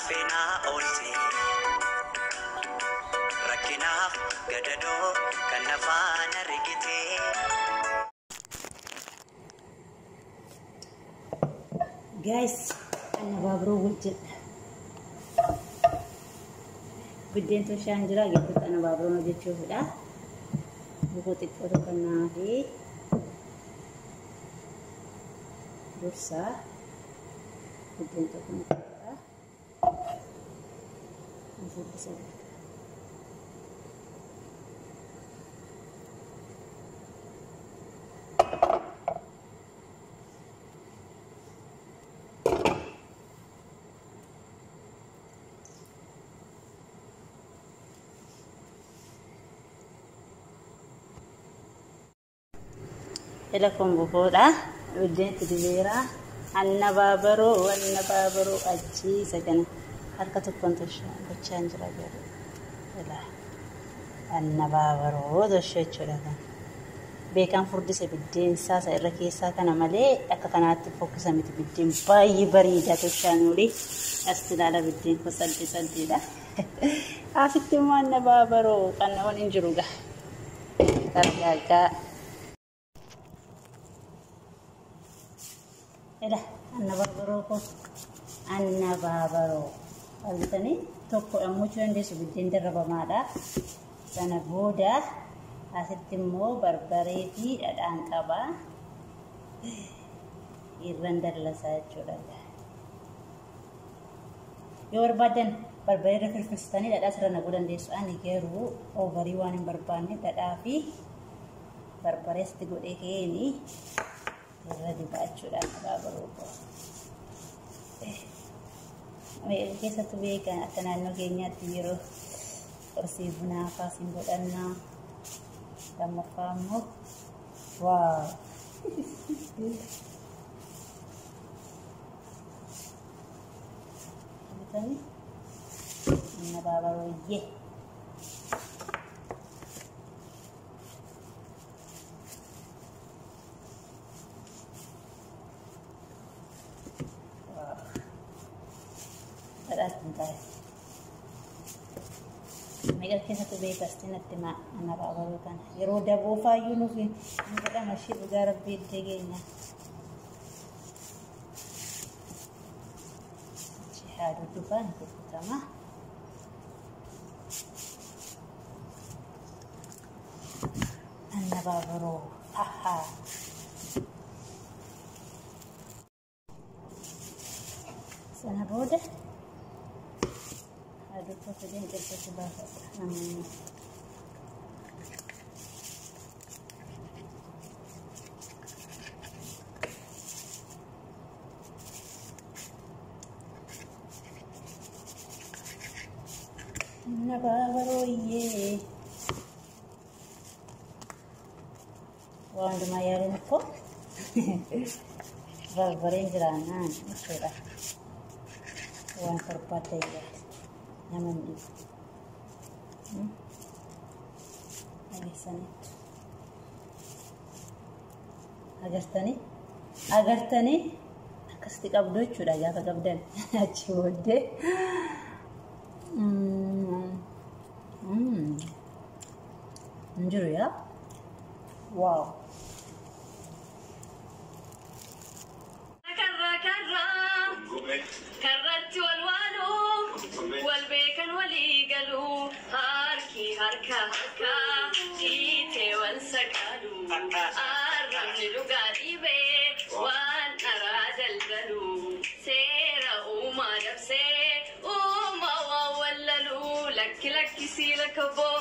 Lapheenaa oolte rakkinaaf gadadoo kan nafaan argite. Guys, annabaabiroo hojjedha. Biddeen toshaan jira gidduutti annabaabiroon hojjechuufidha. Bukoo xiqqoo tokko naafi dursaa biddeen tokko ni godha. Fuuldisa godha. Ila kun bukoodha. Biddeen itti dibeera. Annabaabaroo annabaabaroo achiisa kana harka tokkoon gochaan jira garuu. Ila annabaabaroo toshee jechuudha kan. Beekaan furdise biddeen isaa isa irra keessaa kana malee akka kanaatti fokkisa miti biddeen baay'ee bareeda toshaan olii. Asitti ilaala biddeen kun salphii salphiidha. Asitti immoo annabaabaroo kan hin jiru gaa. Targaaggaa. Ila annabaabaroo kun annabaabaroo argitanii tokko ammoo dandeessu biddeen darrabamaadha. Sana booda asitti immoo barbaree fi dhadhaan qaba. Irran dallasaa jechuudha. Yoo barbaadan barbaree irra firfirsitanii dhadhaa sirra naquu dandeessu. Ani garuu oovarii waan hin barbaanne dhadhaa fi barbaree asitti godhee keeni irra dibaa jechuudha annabaabaroo kun. Keessattuu beekan akka naannoo keenyaatti yeroo qorsii bunaa fa'aa siin godhannaa. Lammaffaa immoo waaw. Argitanii annabaabarooyyee. Dhadhaatti hin taa'e. Meeqa keessattuu beekasti natti himaa annabaabaroo kana. Yeroo daboo faayyuu nuuf hin godhama ishee dhugaa rabbii iddee keenya. Achi haaduu dhufaa ni kukkutama. Annabaabaroo hahaa. Sana booda haaduu tokko fideen qilxatti baafadha namoonni. Annabaabarooyyee. Waa hundumaa yaaliin ikkoo barbareen jiraannaan jechuudha. Waan barbaadde nama hin dhibu. Dhageessaniitu. Agartanii agartanii akkasitti qabdu jechuudha gaafa qabdan achi booddee. Hin jiru yaa. Waaw. Karra karra karratti wal waalu wal beekan walii galu harki harka harka dhiitee wal saqalu arrabni dhugaa dhiibee waan dharaa daldalu seera uumaa dabsee uumaa waan wallalu lakki lakkisii lakka boo.